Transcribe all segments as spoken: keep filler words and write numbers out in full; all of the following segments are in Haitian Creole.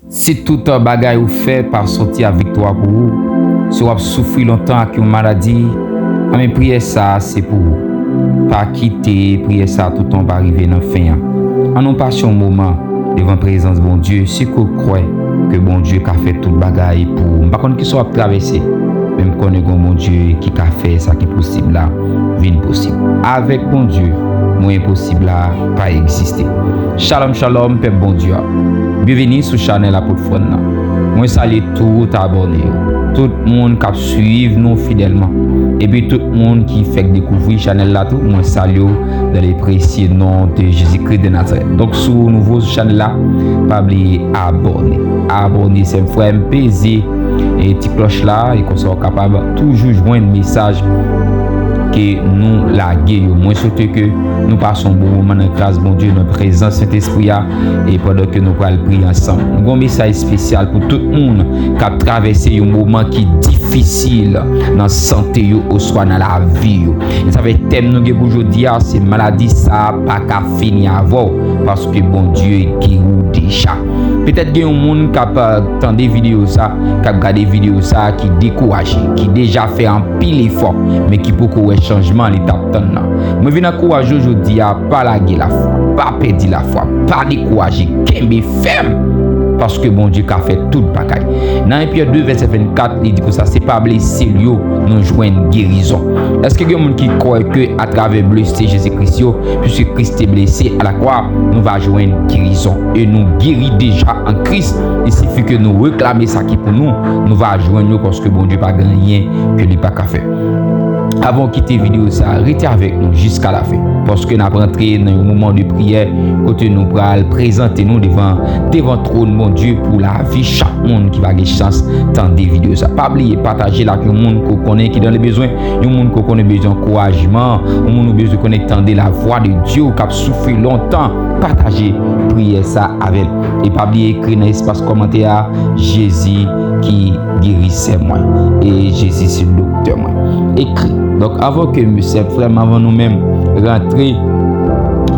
Si tout bagay ou fè pa sòti ak viktwa pou ou, si w ap soufri lontan ak yon maladi, anben, priyè sa a se pou ou. Pa kite priyè sa a toutan w pa rive nan fen an. Ann nou pase yon moman devan prezans Bondye, si ke w kwè ke Bondye ka fè tout bagay pou ou. M pa konn kisa w ap travèse, men m konnen gen yon Bondye ki ka fè sa ki posib la vin posib. Avèk Bondye, mo enposib la pa egziste. Shalom, shalom, pèp Bondye a. Byenveni sou chanèl Apot Fran nan. Mwen salye tout abòne yo, tout moun k ap swiv nou fidèlman, epi tout moun ki fèk dekouvri chanèl la tou, mwen salye w dans le précieux nom de Jésus-Christ de Nazareth. Donk, si w nouvo sou chanèl la, pa bliye abòne. Abòne, sè m, frè m, peze e ti klòch la, e konsa w kapab toujou jwenn mesaj ke nou lage yo. Mwen swete ke nou pase yon bon moman nan gras Bondye, nan prezans Sentespri a, e pandan ke nou pral priye ansanm. Nou gen yon mesaj espesyal pou tout moun k ap travèse yon moman ki difisil nan sante yo oswa nan lavi yo. E sa fè tèm nou gen pou jodi a, se maladi sa a pa ka fini avè w, paske Bondye geri w deja. Petèt gen yon moun k ap, eh, tande videyo sa, k ap gade videyo sa, ki dekouraje, ki deja fè anpil efò, men ki poko wè chanjman li t ap tann nan. Mwen vin ankouraje w jodi a, pa lage lafwa, pa pèdi lafwa, pa dekouraje, kenbe fèm, paske Bondye ka fè tout bagay. Nan en Pyè de, vèsè vennkat, li di konsa, se pa blese l yo nou jwenn gerizon. Èske gen moun ki kwè ke atravè blese Jezi Kris yo, piske Kris te blese alakwa, nou va jwenn gerizon? E nou geri deja an Kris. Il sifi ke nou reklame sa ki pou nou, nou va jwenn yo, paske Bondye pa gen anyen ke li pa ka fè. Avan w kite videyo sa, rete avèk nou jiska lafen, paske n ap rantre nan yon moman de priyè kote nou pral prezante nou devan, devan twòn Bondye pou lavi chak moun ki pa gen chans tande videyo sa. Pa bliye pataje l ak yon moun ke w konnen ki dans le besoin, yon moun ke w konnen bezwen ankourajman, yon moun ou bezwen konnen k tande la voix de Dieu, k ap soufri lontan. Pataje priyè sa avè l. E pa bliye ekri nan espas kòmantè a, Jezi ki gerisè mwen. E Jezi se doktè mwen. Ekri. Donk, avan ke mesye, frè m, avan nou menm rantre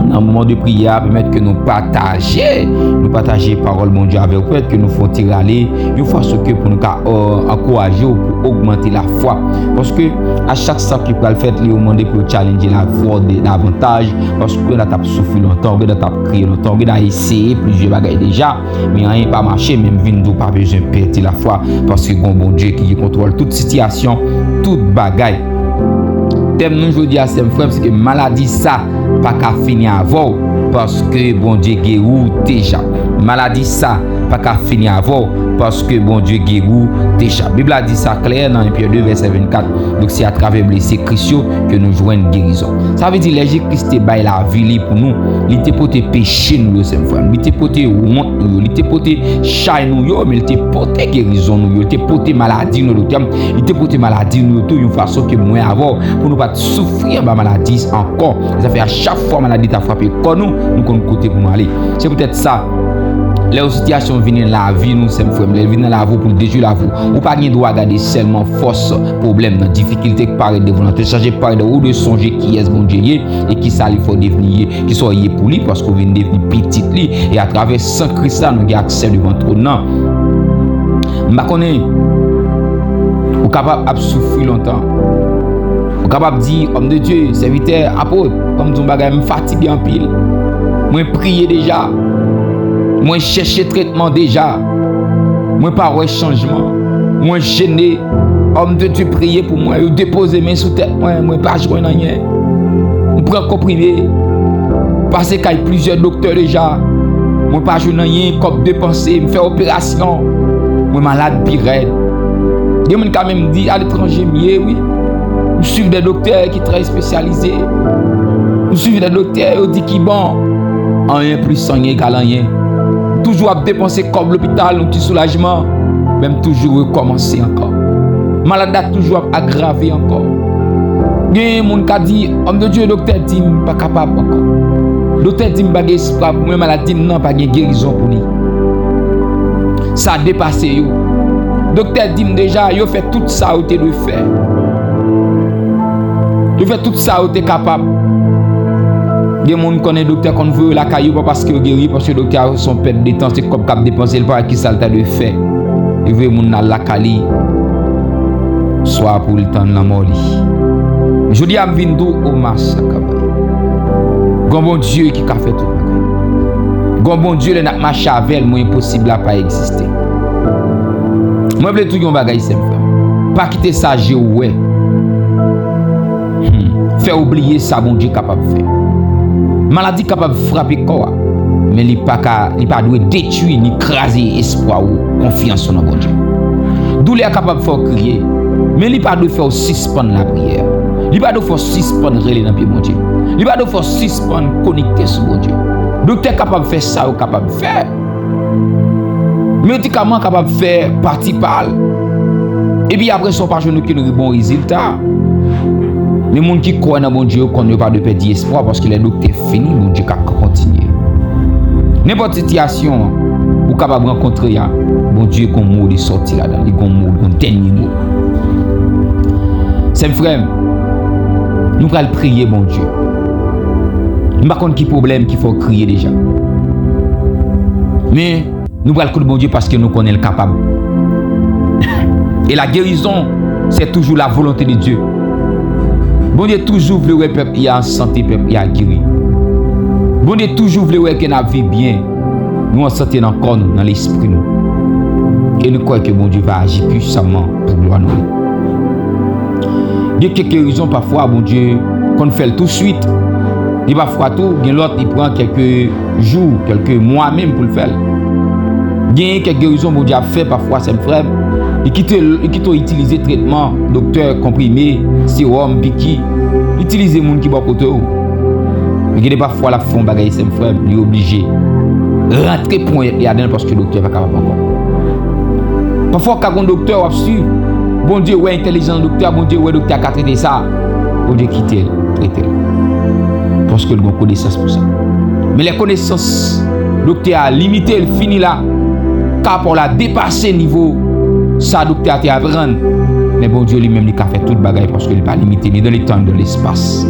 nan moman de priyè a, pèmèt ke nou pataje, nou pataje pawòl Bondye avè w, pèmèt ke nou fè yon ti rale, yon fason ke pou nou ka, euh, ankouraje w pou ogmante lafwa. Paske a chak sa ki pral fèt, li yo mande pou yo challenge lafwa w de-, davantaj, paske w gentan t ap soufri lontan, w gentan t ap kriye lontan, w gentan eseye plizyè bagay deja, men anyen pa mache, men m vin di w pa bezwen pèdi lafwa, paske gen yon Bondye ki gen kontwòl tout sitiyasyon, tout bagay. Tèm nou jodi a, sè m, frè m, se ke maladi sa pa ka fini avè w, paske Bondye geri w deja. Maladi sa pa ka fini avè w, paske Bondye geri w deja. Bib la di sa klè nan en Pyè de, vèsè vennkat. Donk, se atravè blese Kris yo ke nou jwenn gerizon. Sa vle di, lè Jezi Kris te bay lavi li pou nou, li te pote peche nou yo, sè m, frè m. Li te pote wont nou yo, li te pote chay nou yo, men li te pote gerizon nou yo, li te pote maladi nou yo, doktè m, li te pote maladi nou yo tou, yon fason ke mwen avè w, pou nou pa t soufri anba maladi ankò. Sa fè a chak fwa maladi ta frape kò nou, nou konn kote pou nou ale. Se poutèt sa, lè yon sitiyasyon vin nan lavi nou, sè m, frè m, lè l vin nan lavi w pou l detwi lavi w, ou pa gen dwa gade sèlman fòs pwoblèm nan, difikilte k parèt devan w, nan tèt chaje k parèt devan w, ou dwe sonje kiyès Bondye ye e kisa li fè w devni ye, kisa w ye pou li, paske w vin devni pitit li, e atravè san Kris la, nou gen aksè devan twòn nan. M pa konnen, ou kapab ap soufri lontan. Ou kapab di, homme de Dieu, serviteur, apot, ban m di yon bagay, m fatige anpil. Mwen priye deja. Mwen chèche tretman deja. Mwen pa wè chanjman. Mwen jene. Homme de Dieu priye pou mwen. Yo depoze men sou tèt mwen. Mwen pa jwenn anyen. M pran konprime. Pase kay plizyè doktè deja. Mwen pa jwenn anyen kòm depanse. M fè operasyon. Mwen malad pi rèd. Gen moun ka menm di, aletranje m ye, wi. M swiv de doktè ki trè espesyalize. M swiv de doktè, yo di ki bon. Anyen plis anyen egal anyen. Toujou ap depanse kòb lopital, yon ti soulajman, men m toujou rekòmanse ankò. Malad la toujou ap agrave ankò. Gen moun ka di, homme de Dieu, doktè di m pa kapab ankò. Doktè di m pa gen espwa pou mwen, maladi m nan pa gen gerizon pou li. Sa depase yo. Doktè di m deja, yo fè tout sa yo te dwe fè. Yo fè tout sa yo te kapab. Gen moun konnen doktè konn voye yo lakay yo pa paske yo geri, paske doktè a se yon pèt de tan, se kòb k ap depanse, li pa wè kisa l ta dwe fè. Li voye moun nan al lakay li, swa pou l tann lanmò li. Jodi a m vin di w, o masakabay. Gon Bondye ki ka fè tout bagay. Gon Bondye lè n ap mache avè l, mo enposib la pa egziste. Mwen vle di w yon bagay, sè m, frè m. Pa kite sa je w wè, hmm, fè w bliye sa Bondye kapab fè. Maladi kapab frape kò a, men li pa ka, li pa dwe detwi ni kraze espwa ou, konfyans ou nan Bondye. Doulè a kapab fè w kriye, men li pa dwe fè w sispann lapriyè. Li pa dwe fè w sispann rele nan pye Bondye. Li pa dwe fè w sispann konekte sou Bondye. Doktè kapab fè sa yo kapab fè. Medikaman kapab fè pati pa l. Epi apre sa, w pa jwenn okenn bon rezilta. Men moun ki kwè nan Bondye yo konn yo pa dwe pèdi espwa, paske lè doktè fini, Bondye ka kontinye. Nenpòt sitiyasyon ou kapab rankontre a, Bondye gon mo de sòti ladan, li gon mo, gon dènye mo. Sè m, frè m, nou pral priye Bondye. M pa konn ki pwoblèm ki fè w kriye deja. Men, nou pral koute Bondye paske nou konnen l kapab. Et la guérison, c'est toujours la volonté de Dieu. Bondye toujou vle wè pèp li a an sante, pèp li a geri. Bondye toujou vle wè ke n ap viv byen, nou an sante nan kò nou, nan lespri nou. E nou kwè ke Bondye va aji pwisaman pou glwa non li. Gen kèk rezon pafwa Bondye konn fè l touswit. Gen pafwa tou, gen lòt li pran kèk jou, kèlke mwa menm pou l fè l. Genyen kèk gerizon Bondye ap fè pafwa, sè m, frè m. Li kite, li kite w itilize tretman, doktè, konprime, sewòm, piki. Itilize moun ki bò kote w. Men gen de pafwa l ap fè yon bagay, sè m, frè m, li oblije rantre ponyèt li ladan l paske doktè pa kapab ankò. Pafwa w ka gon doktè w ap swiv. Bondye wè entèlijans nan doktè a, Bondye wè doktè a ka trete sa. Bondye kite l trete l. Paske l gen konesans pou sa. Men lè konesans doktè a limite, l fini la, ka pa w la depase nivo sa doktè a te aprann. Men Bondye li menm li ka fè tout bagay paske li pa limite, ni dans le temps, ni dans l'espace.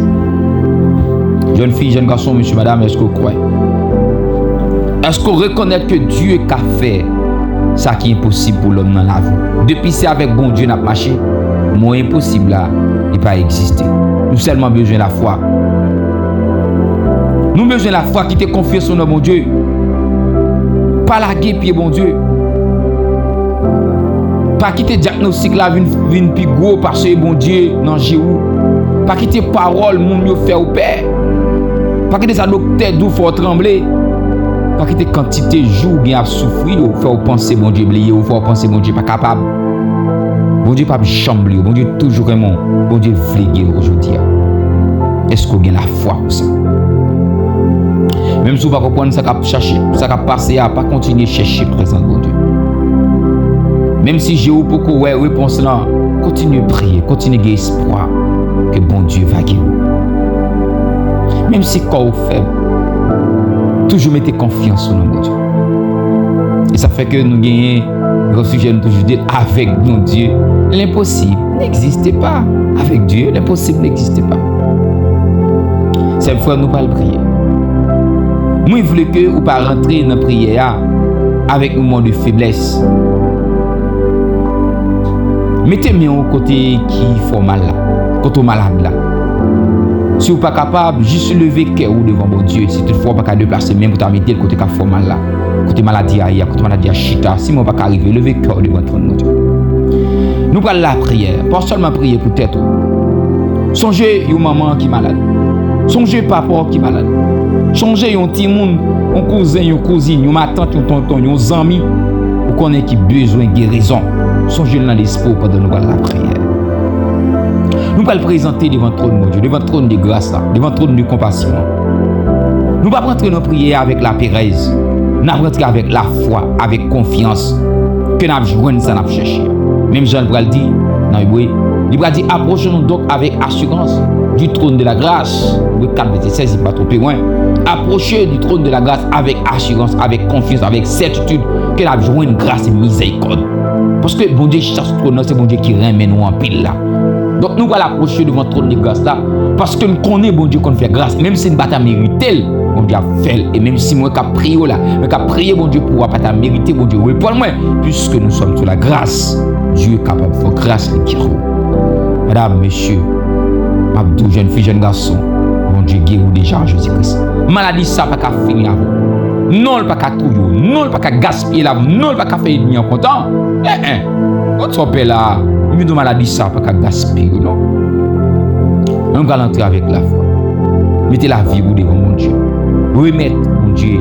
Jèn fi, jèn gason, mesye, madanm, èske w kwè? Èske w rekonèt ke Dye ka fè sa ki enposib pou lòm nan lavi w? Depi se avèk Bondye n ap mache, mo enposib la, li pa egziste. Nou sèlman bezwen lafwa. Nou bezwen lafwa, kite konfyans nou nan Bondye. Pa lage pye Bondye. Pa kite dyagnostik la vin, vin pi gwo pase Bondye nan je w. Pa kite pawòl moun yo fè w pè. Pa kite sa doktè di w fè w tranble. Pa kite kantite jou w gen ap soufri yo fè w panse Bondye bliye w, fè w panse Bondye pa kapab. Bondye p ap janm bliye w. Bondye toujou renmen w. Bondye vle geri w jodi a. Èske w gen lafwa pou sa? Menm si w pa konprann sa k ap chache, sa k ap pase a, pa kontinye chèche prezans Bondye. Menm si je w poko wè repons lan, kontinye priye, kontinye gen espwa ke Bondye va geri w. Menm si kò w fèb, toujou mete konfyans ou nan Bondye. E sa fè ke nou genyen gran sijè, nou toujou di, avec Bondye, l'impossible n'existe pas. Avec Dieu, l'impossible n'existe pas. Sè m, frè m, nou pral priye. Mwen vle ke ou pa rantre nan priyè a avèk moman de feblès. Mete men w kote ki fè w mal la, kote w malad la. Si w pa kapab, jis leve kè w devan Bondye. Si toutfwa w pa ka deplase men pou ta mete l kote k ap fè w mal la, kote maladi a ye a, kote maladi a chita, si men w pa ka rive, leve kè w devan twòn Bondye. Nou pral lapriyè, pa sèlman priye pou tèt ou. Sonje yon manman ki malad. Sonje papa w ki malad. Sonje yon timoun, yon kouzen, yon kouzin, yon matant, yon tonton, yon zanmi. Ou konnen ki bezwen gerizon. Sonje l nan lespri w pandan nou pral lapriyè. Nou pral prezante devan twòn Bondye, devan twòn de gras la, devan twòn de konpasyon an. Nou p ap rantre nan priyè avèk laperèz. N ap rantre avèk lafwa, avèk konfyans ke n ap jwenn sa n ap chèche a. Menm jan l pral di nan Ebre, li pral di, approchons-nous donc avec assurance du trône de la grâce. Ebre kat, vèsè sèz, si m pa twonpe mwen. Approcher du trône de la grâce avec assurance, avec confiance, avec certitude ke n ap jwenn gras e mizèrikòd. Paske Bondye chita sou twòn nan, se Bondye ki renmen nou anpil la. Donk, nou pral apwoche devan twòn de gras la, paske n konnen Bondye konn fè gras. Menm si n pa ta merite l, Bondye ap fè l. E menm si mwen k ap priye w la, mwen k ap priye Bondye pou w a pa ta merite, Bondye reponn mwen, puisque nous sommes sous la grâce, Dye kapab fè gras li kite w. Medam, mesye, m ap di w, jèn fi, jèn gason, Bondye geri w deja an Jezi Kris. Maladi sa pa ka fini avè w. Non, l pa ka touye w. Non, l pa ka gaspiye lavi w. Non, l pa ka fè ènmi an kontan. En, en. Kot sa w pè la a? M vin di w maladi sa pa ka gaspiye w, non. Nou pral antre avèk lafwa. Mete lavi w devan Bondye. Remèt Bondye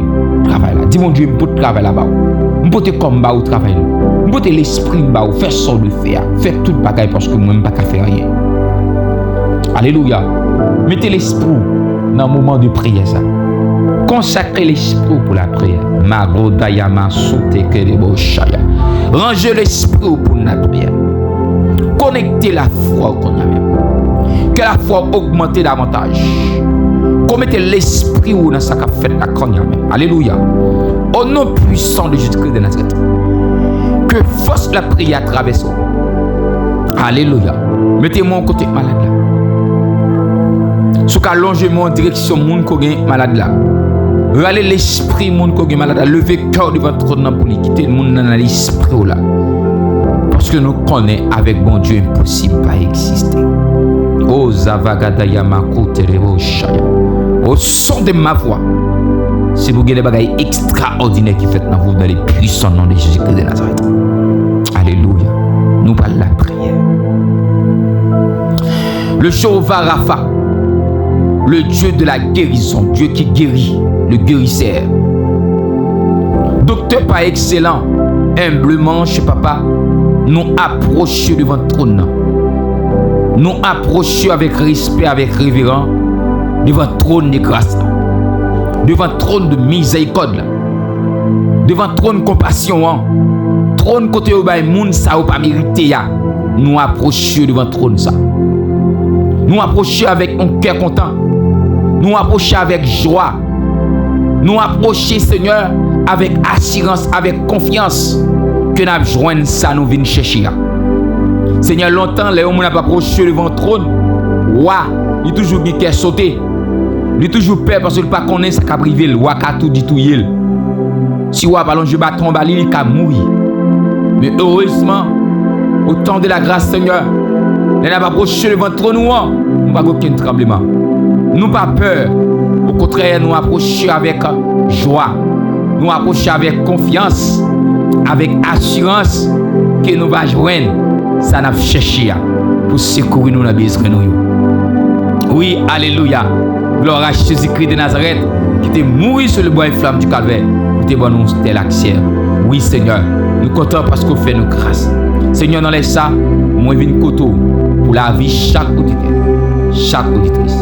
travay la. Di Bondye, m pote travay la ba ou. M pote kò m ba ou travay la. M pote lespri m ba ou. Fè sa w dwe fè a. Fè tout bagay paske mwen m pa ka fè anyen. Alelouya. Mete lespri w nan moman de priyè sa. Konsakre lespri w pou lapriyè. Magodayama soute kerebo chaya. Ranje lespri w pou lapriyè. Konekte lafwa w kounye a menm. Ke lafwa w ogmante davantaj. Konekte lespri w nan sa k ap fèt la kounye a menm. Alelouya. Au nom puissant de Jésus-Christ de Nazareth. Ke fòs lapriyè a travèse w. Alelouya. Mete men w kote malad la. Si w ka lonje men w an direksyon moun ko gen malad la. Rale lespri moun ko gen malad la. Leve kè w devan twòn nan pou li. Kite moun nan nan lespri w la. Paske nou konnen avèk Bondye enposib pa egziste. O zavagadaya makoute rebo chaya. Au son de ma voix. Se pou gen de bagay ekstraòdinè ki fèt nan vous dans le puissant nom de Jésus-Christ de Nazareth. Alelouya. Nou pral lapriyè. Le Jéhovah Rapha, le Dieu de la guérison, Dieu qui guérit, le guérisseur. Doktè pa ekselan, enbleman, che papa, nou apwoche devan twòn nan. Nou apwoche avèk respè, avèk reveran, devan twòn de gras la, devan twòn de mizèrikòd la, devan twòn konpasyon an, twòn kote yo bay moun sa yo pa merite a. Nou apwoche yo devan twòn sa. Nou apwoche avèk yon kè kontan. Nou apwoche avèk jwa. Nou apwoche, Senyè, avèk asirans, avèk konfyans ke n ap jwenn sa nou vin chèche a. Senyè, lontan, lè yon moun ap apwoche devan twòn wa, li toujou gen kè sote. Li toujou pè paske li pa konnen sa k ap rive l. Wa ka tou di touye l. Si wa pa lonje baton ba li, li ka mouri. Men erezman, au temps de la grâce, Senyè, lè n ap apwoche devan twòn ou an, nou pa gen okenn tranbleman. Nou pa pè. Okontrè, nou apwoche avèk jwa. Nou apwoche avèk konfyans, avèk asirans ke nou va jwenn sa n ap chèche a pou sekouri nou nan bezwen nou yo. Wi, alelouya. Glwa a Jezikri de Nazarèt ki te mouri sou le bwa enflam di Kalvè pou te ban nou tèl aksè. Wi, Senyè, nou kontan paske w fè nou gras. Senyè, nan lè sa, mwen vin kote w pou lavi chak oditè, chak oditris,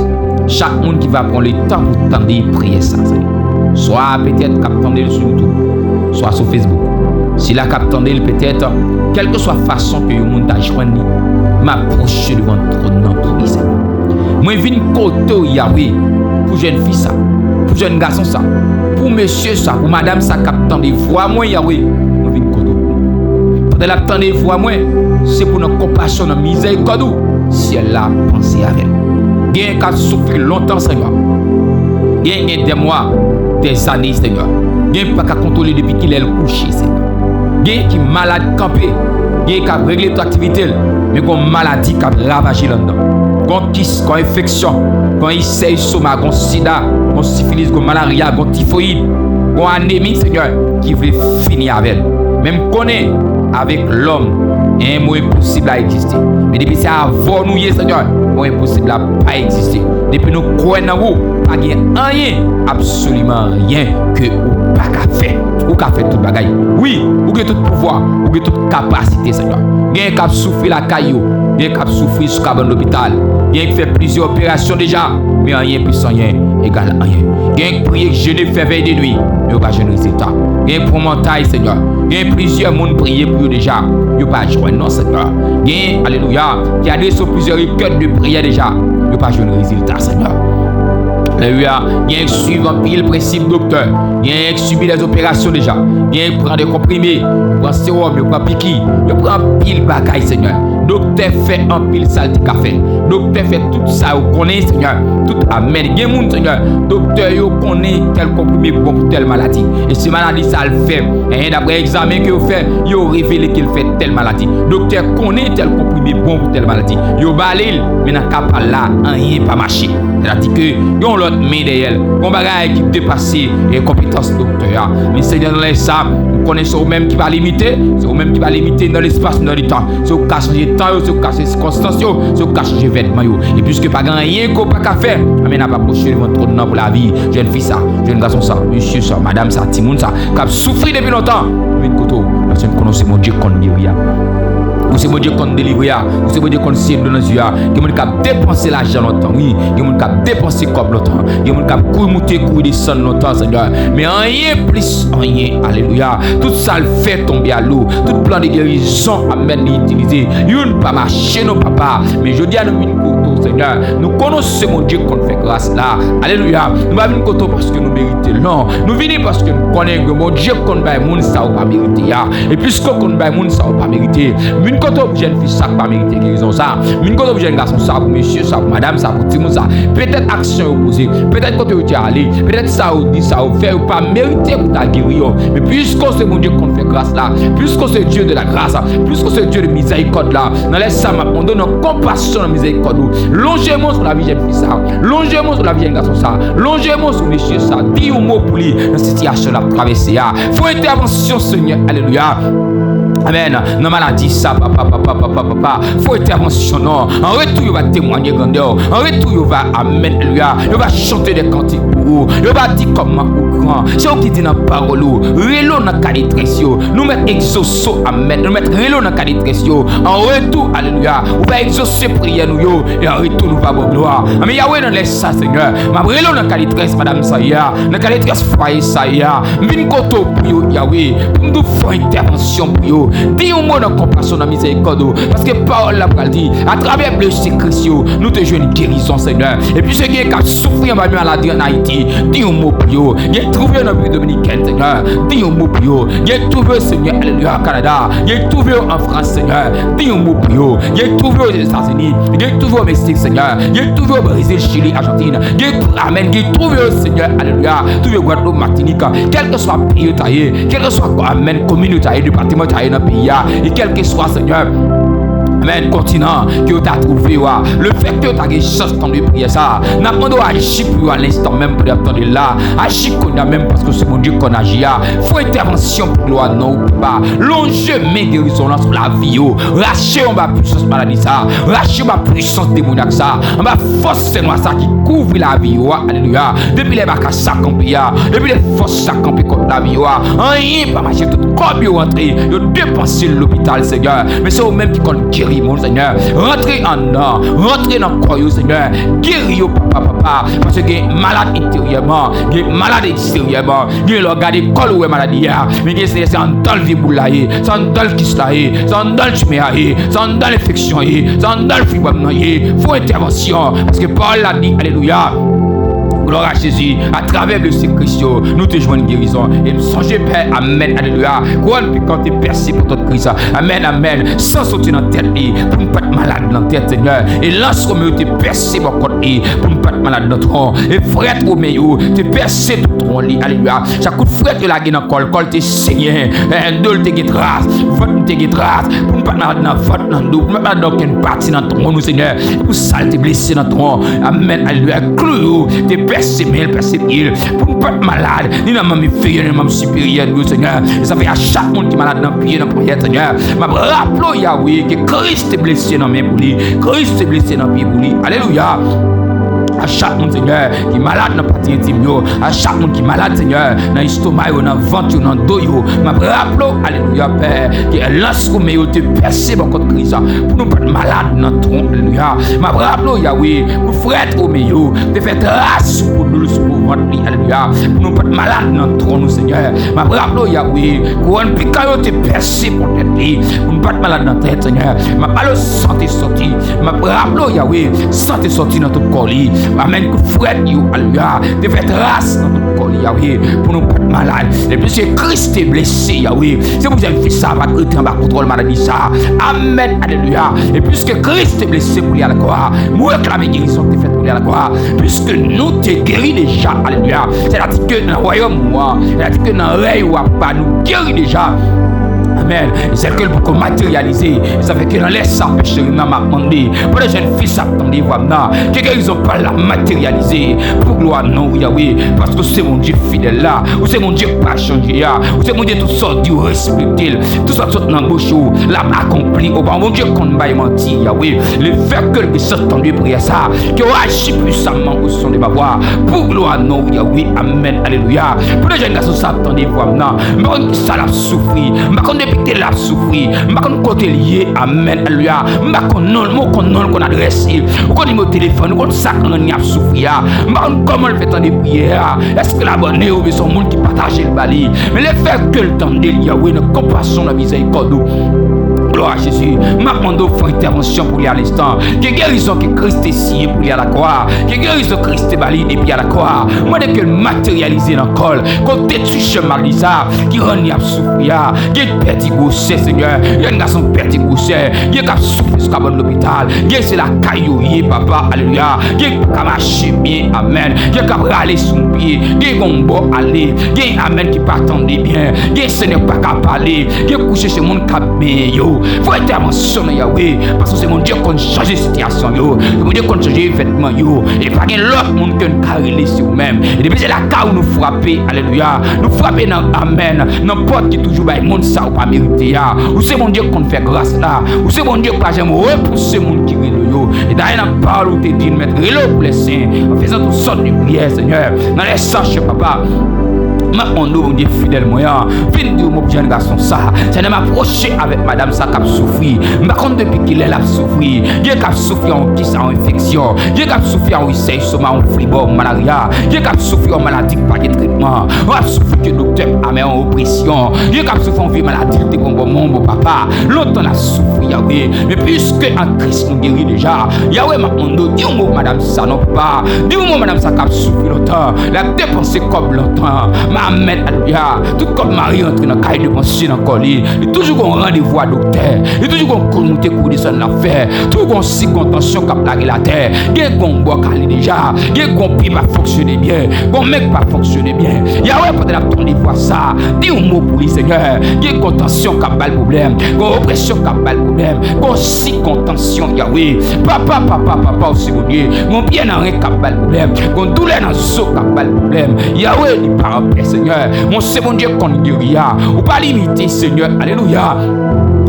chak moun ki va pran letan pou tande priyè sa, Senyè. Swa petèt k ap tande l sou YouTube, swa sou Facebook. Sila k ap tande l petèt, kèlkeswa fason ke yon moun ta jwenn li, m apwoche devan twòn nan pou li, Senyè. Mwen vin kote w, Yawe, pou jèn fi sa, pou jèn gason sa, pou mesye sa, pou madanm sa k ap tande vwa mwen, Yawe. Mwen vin kote w. Pandan l ap tande vwa mwen, se pou nan konpasyon, nan mizèrikòd ou, syèl la panse avè l. Gen k ap soufri lontan, Senyè. Gen gen dè mwa, dè zane, Senyè. Gen pa ka kontwole depi kilè l kouche, Senyè. Gen ki malad kanpe. Gen k ap regle tout aktivite l. Men gon maladi k ap ravaje l anndan. Gon kis, gon enfeksyon, gon isè estoma, gon sida, gon sifilis, gon malarya, gon tifoyid, gon anemi, Senyè, ki vle fini avè l. Men m konnen, avèk lòm, en mo enposib la egziste. Men depi se avè w nou ye, Senyè, mo enposib la pa egziste. Depi nou kwè nan ou, pa gen anyen, absoliman anyen ke ou pa ka fè. Ou ka fè tout bagay. Wi, ou gen tout pouvwa, ou gen tout kapasite, Senyè. Gen k ap soufri lakay yo, gen k ap soufri sou kabann lopital, gen k fè plizyè operasyon deja, men anyen plis anyen egal anyen. Gen k priye, k jene, fè vèy de nwi, men yo pa jwenn rezilta. Gen k pran mantay, Senyè. Gen plizyè moun priye pou yo deja, yo pa jwenn non, Senyè. Gen, alelouya, ki adrese w plizyè rekèt de priyè deja, yo pa jwenn rezilta, Senyè. Alelouya. Genyen k swiv anpil prensip doktè. Genyen k sibi dèzoperasyon deja. Genyen k pran de konprime, yo pran sewòm, yo pran piki, yo pran anpil bagay, Senyè. Doktè fè anpil sa l te ka fè. Doktè fè tout sa yo konnen, Senyè. Tout, amèn. Gen moun, Senyè, doktè yo konnen tèl konprime bon pou tèl maladi. E se maladi sa l fè. Enhen, daprè egzamen ke yo fè, yo revele ke l fè tèl maladi. Doktè konnen tèl konprime bon pou tèl maladi. Yo ba li l, men nan ka pa l la, anyen pa mache. Sètadi ke yon lòt men dèyè l. Yon bagay ki depase, e, konpetans doktè a. Men Senyè, nan lè sa, m konnen se ou menm ki pa limite, se ou menm ki pa limite nan lespas, nan letan. Se ou k ka chanje tan yo, se ou k ka chanje sikonstans yo, se ou k ka chanje evènman yo. E piske pa gen anyen ke w pa ka fè, anben n ap apwoche devan twòn nan pou lavi jèn fi sa, jèn gason sa, mesye sa, madanm sa, timoun sa, k ap soufri depi lontan. Nou vin kote w, paske n konnen w se Bondye k konn geri a. Ou se Bondye k konn delivre a. Ou se Bondye k konn siye dlo nan zye a. Gen moun k ap depanse lajan lontan, wi. Gen moun k ap depanse kòb lontan. Gen moun k ap kouri moute, kouri desann lontan, Senyè. Men anyen plis anyen, alelouya. Tout sa l fè tonbe a lou. Tout plan de guérison, amèn, li itilize. Youn pa mache non, papa. Men jodi a nou vin kote w, Senyè. Nou konnen w se Bondye k konn fè gras la. Alelouya. Nou pa vin kote w paske nou merite l, non. Nou vini paske nou konnen gen Bondye k konn bay moun sa ou pa merite a. E piske w konn bay moun sa ou pa merite, m vin kote w pou jèn fi sa k pa merite gerizon sa. M vin kote w pou jèn gason sa, pou mesye sa, pou madanm sa, pou timoun sa. Petèt aksyon yo poze, petèt kote yo te ale, petèt sa yo di, sa yo fè, yo pa merite pou ta geri yo. Men piske w se Bondye k konn fè gras la, piske w se Dieu de la grâce, piske w se Dieu de mizèrikòd la, nan lè sa m ap mande w nan konpasyon, nan mizèrikòd ou, lonje men w sou lavi jèn fi sa, lonje men w sou lavi jèn gason sa, lonje men w sou mesye sa, di yon mo pou li nan sitiyasyon l ap travèse a. Fè yon entèvansyon, Senyè, alelouya. Amèn. Nan maladi sa, papa, papa, papa, papa. Fè yon entèvansyon, non. An retou, yo va temwanye grandè w. An retou, yo va, amèn, alelouya. Yo va chante de kantik pou ou. Yo va di kòman ou gran. Se ou ki di nan pawòl ou. Rele w nan ka detrès yo. Nou mèt egzose w, amèn. Nou mèt rele w nan ka detrès yo. An retou, alelouya, ou va egzose priyè nou yo. E an retou, nou va ba w glwa. Amèn. Yawe, nan lè sa, Senyè, m ap rele w nan ka detrès madanm sa ye a. Nan ka detrès fwaye sa ye a. M vin kote w pou yo, Yawe, pou m di w fè entèvansyon pou yo. Di yon mo nan konpasyon, nan mizèrikòd ou. Paske pawòl la pral di, atravè blesi Kris yo, nou te jwenn gerizon, Senyè. E piske gen k ap soufri anba maladi ann Ayiti, di yon mo pou yo. Gen k twouve yo nan Repiblik Dominikèn, Senyè. Di yon mo pou yo. Gen k twouve yo, Senyè, alelouya, Kanada. Gen k twouve yo an Frans, Senyè. Di yon mo pou yo. Gen k twouve yo Ozetazini. Gen k twouve yo Meksik, Senyè. Gen k twouve yo Brezil, Chili, Ajantin. Gen, amèn, gen k twouve yo, Senyè, alelouya, twouve yo Gwadloup, Matinik, kèlkeswa peyi yo ta ye, kèlkeswa, amèn, komin yo ta ye, depatman yo ta ye nan peyi a, e kèlkeswa, Senyè, amèn, kontinan ke yo ta twouve yo a, lefètke yo ta gen chans tande priyè sa a, n ap mande w aji pou yo alenstan menm pandan y ap tande l la, aji kounye a menm paske se Bondye k konn aji a, fè entèvansyon pou glwa non ou, papa, lonje men gerizon lan sou lavi yo, rache yo anba pwisans maladi sa, rache yo anba pwisans demonyak sa, anba fòs fènwa sa ki kouvri lavi yo a. Alelouya. Depi lè baka sa kanpe a, depi lè fòs sa kanpe kont lavi yo a, anyen pa mache, tout kòb yo rantre, yo depanse l lopital, Senyè. Men se ou menm ki konn geri moun, Senyè. Rantre anndan, rantre nan kò yo, Senyè. Geri yo, papa, papa. Paske gen malad enteryèman, gen malad eksteryèman. Gen lè w gade kò l ou wè maladi a. Men gen, Senyè, se anndan l vye boul la ye, se anndan l kis la ye, se anndan l timè a ye, se anndan l enfeksyon ye, se anndan l fibròm nan ye. Fè entèvansyon. Paske pawòl la di, alelouya. Glwa a Jezi, atravè blesi Kris yo, nou te jwenn gerizon. E m sonje, Pè, amèn, alelouya, kouwòn pikan te pèse pòtòt Kris. Amèn, amèn. San soti nan tèt li, pou n pa t malad nan tèt, Senyè. E lans Womè yo te pèse bò kont li, pou n pa t malad nan twon. E frèt Womè yo te pèse tout twon li, alelouya. Chak kout frèt yo lage nan kò l, kò l te senyen, eh, do l te gen tras, vant li te gen tras, pou n pa t malad nan vant, nan do, pou n pa t malad nan okenn pati nan twon nou, Senyè. E pou sa l te blese nan twon. Amèn, alelouya. Klou yo te pèse men l, pèse pye l, pou n pa t malad, ni nan manm enferyè, ni nan manm siperyè nou yo, Senyè. E sa fè a chak moun ki malad nan pye, nan ponyèt, Senyè, m ap raple w, Yawe, ke Kris te blese nan men pou li, Kris te blese nan pye pou li. Alelouya. A chak moun, Senyè, ki malad nan pati entim yo, a chak moun ki malad, Senyè, nan estoma yo, nan vant yo, nan do yo, m ap raple w, alelouya, Pè, ke lans Womè yo te pèse bò kont Kris pou nou pa t malad nan twon, alelouya. M ap raple w, Yawe, pou frèt Womè yo te fè tras sou po nou, sou po vant li, alelouya, pou nou pa t malad nan twon nou, Senyè. M ap raple w, Yawe, kouwòn pikan yo te pèse pòtèt li, pou nou pa t malad nan tèt, Senyè. M ap pale w san te soti. M ap raple w, Yawe, san te soti nan tout kò li. Amèn. Kout frèt yo, alelouya, te fè tras nan tout kò li, Yawe, pou nou pa t malad. E piske Kris te blese, Yawe, se pou jèn fi sa a pa t rete anba kontwòl maladi sa a. Amèn, alelouya. E piske Kris te blese pou li a lakwa, mwen reklame gerizon ki te fèt pou li a lakwa. Piske nou te geri deja, alelouya. Sètadi ke nan wayòm ou an, sètadi ke nan rèy ou a, papa, nou geri deja. Amèn. E sèl ke l poko materyalize. E sa fè ke nan lè sa, pè cheri m nan, m ap mande, pandan jèn fi sa ap tande vwa m nan, ke gerizon pa l la materyalize pou glwa non w, Yawe, paske w se Bondye fidèl la, ou se Bondye k pa chanje a, ou se Bondye tout sa w di w respekte l, tout sa k sot nan bouch ou l ap akonpli. Ou pa yon Bondye k konn bay manti, Yawe. Lefètke l gen chans tande priyè sa, ke w aji pwisamman au son de ma voix, pou glwa non w, Yawe. Amèn, alelouya. Pandan jèn gason sa ap tande vwa m nan, m pa konn kisa l ap soufri, m pa konn depi kilè l ap soufri, m pa konn kote l ye. Amèn, alelouya. M pa konn non l, men w konn non l, konn adrès li, ou konn nimewo telefòn, ou konn sa k rann li ap soufri a. M pa konn kòman l fè tande priyè a. Èske l abòne oubyen se yon moun ki pataje l ba li? Men lefètke l tande l, Yawe, nan konpasyon, nan mizèrikòd ou, glwa a Jezi, m ap mande w fè entèvansyon pou li a lenstan. Ke gerizon ke Kris te siyen pou li a lakwa, ke gerizon Kris te ba li depi a lakwa, mande ke l materyalize nan kò l. Ke w detwi chè maladi sa ki rann li ap soufri a. Gen k pèdi gwosè, Senyè. Jèn gason pèdi gwosè. Gen k ap soufri sou kabann lopital. Gen se lakay yo ye, papa. Alelouya. Gen k pa ka mache byen. Amèn. Gen k ap rale sou pye. Gen gon bò ale. Gen, amèn, ki pa tande byen. Gen, Senyè, k pa ka pale. Gen kouche se moun k ap benyen yo. Fè entèvansyon nan, Yawe. Paske se Bondye k konn chanje sitiyasyon yo. Se Bondye k konn chanje evènman yo. E pa gen lòt moun ke n ka rele, se ou menm. E depi se lakay ou nou frape. Alelouya. Nou frape nan, amèn, nan pòt ki toujou bay moun sa ou pa merite a. Ou se Bondye k konn fè gras la. Ou se Bondye k pa janm repouse moun ki rele w yo. E dayè nan pawòl ou te di n, mèt rele w pou lè sen, an fezan tout sòt de priyè, Senyè. Nan lè sa, chè papa, m ap mande w, Bondye fidèl mwen an, vin di yon mo pou jèn gason sa. Senyè, m apwoche avèk madanm sa k ap soufri. M pa konn depi kilè l ap soufri. Gen k ap soufri yon kis, yon enfeksyon. Gen k ap soufri yon isèy, soma, yon flibòm, malarya. Gen k ap soufri yon maladi ki pa gen tretman. Ou ap soufri ke doktè amè yon opresyon. Gen k ap soufri yon vye maladi ki te pran bon moun, bon papa. Lontan n ap soufri, Yawe. Men piske an Kris nou geri deja. Yawe, m ap mande w, di yon mo pou madanm sa non, papa. Di yon mo madanm sa k ap soufri lontan. L ap depanse kòb lontan. Amèn, alelouya. Tout kòb mari antre nan kay depanse nan kò li. Li toujou gon randevou a doktè. Li toujou gon kou moute kou desann l ap fè. Toujou gon sik, gon tansyon k ap lage l atè. Gen gon bò k ale deja. Gen gon pye pa fonksyone byen. Gon men k pa fonksyone byen. Yawe, pandan n ap tande vwa sa, di yon mo pou li, Senyè. Gen gon tansyon k ap ba l pwoblèm. Gon opresyon k ap ba l pwoblèm. Gon sik, gon tansyon, Yawe. Papa, papa, papa, ou se Bondye. Gon pye nan ren k ap ba l pwoblèm. Gon doulè nan zo k ap ba l pwoblèm. Yawe, li pa anpè, Senyè. Men w se Bondye k konn geri a. Ou pa limite, Senyè. Alelouya.